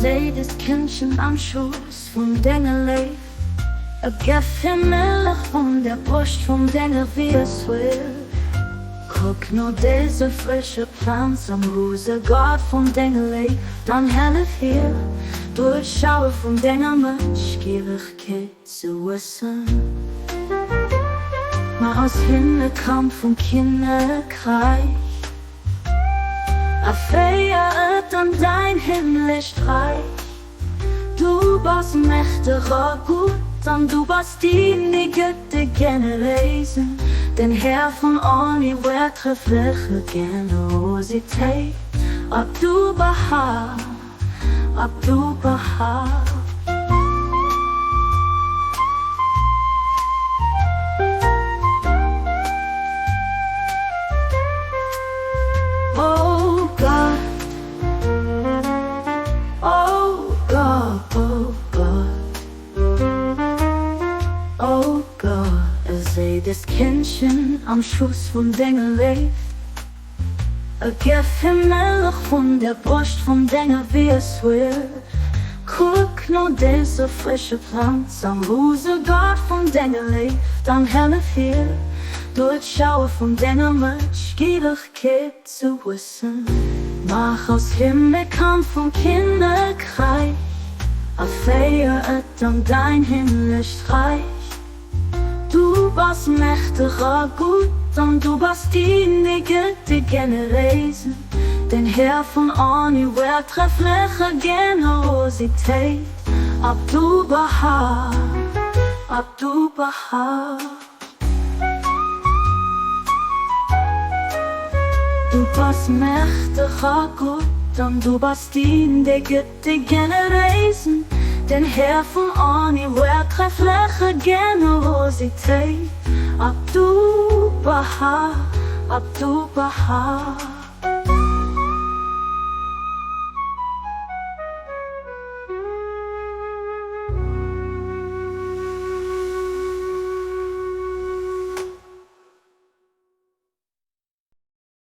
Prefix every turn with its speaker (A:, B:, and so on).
A: Séi dest Këndchen am Schoss vun denger Léift, A geff him Mëllech vun der Broscht vun denger Wieswill. Kuck no deser frëscher Planz am Rosegart vun denger Léift an hellef hir, duerch d'Schauer vun denger Mëtschgiewegkeet ze wuessen. Maach aus him e Kand vum Kinnekräich a féier et an däin himmlescht Räich. Du bass mächteg a gutt an du bass deenige de Generéisen, den Här vun oniwwertrefflecher Generositéit. Abdu'l-Bahá, Abdu'l-Bahá. Oh Gott. Oh Gott, oh Gott, oh Gott, Eséi dest Kindchen am Schoss vun denger Léift, A geff him Mëllech vun der Broscht vun denger Wieswill. Kuck no deser frëscher Planz am Rosegart vun denger Léift an hellef hir, duerch d'Schauer vun denger Mëtschgiewegkeet ze wuessen. Maach aus him e Kand vum Kinnekräich a féier et an däin himmlescht Räich. Du bass mächteg a gutt an du bass deenige de Generéisen, den Här vun oniwwertrefflecher Generositéit. Abdu'l-Bahá, Abdu'l-Bahá. Du bass mächteg a gutt an du bass deen, dee gëtt de Generéisen, den Här vun oniwwertrefflecher Generositéit. Abdu'l-Bahá, Abdu'l-Bahá.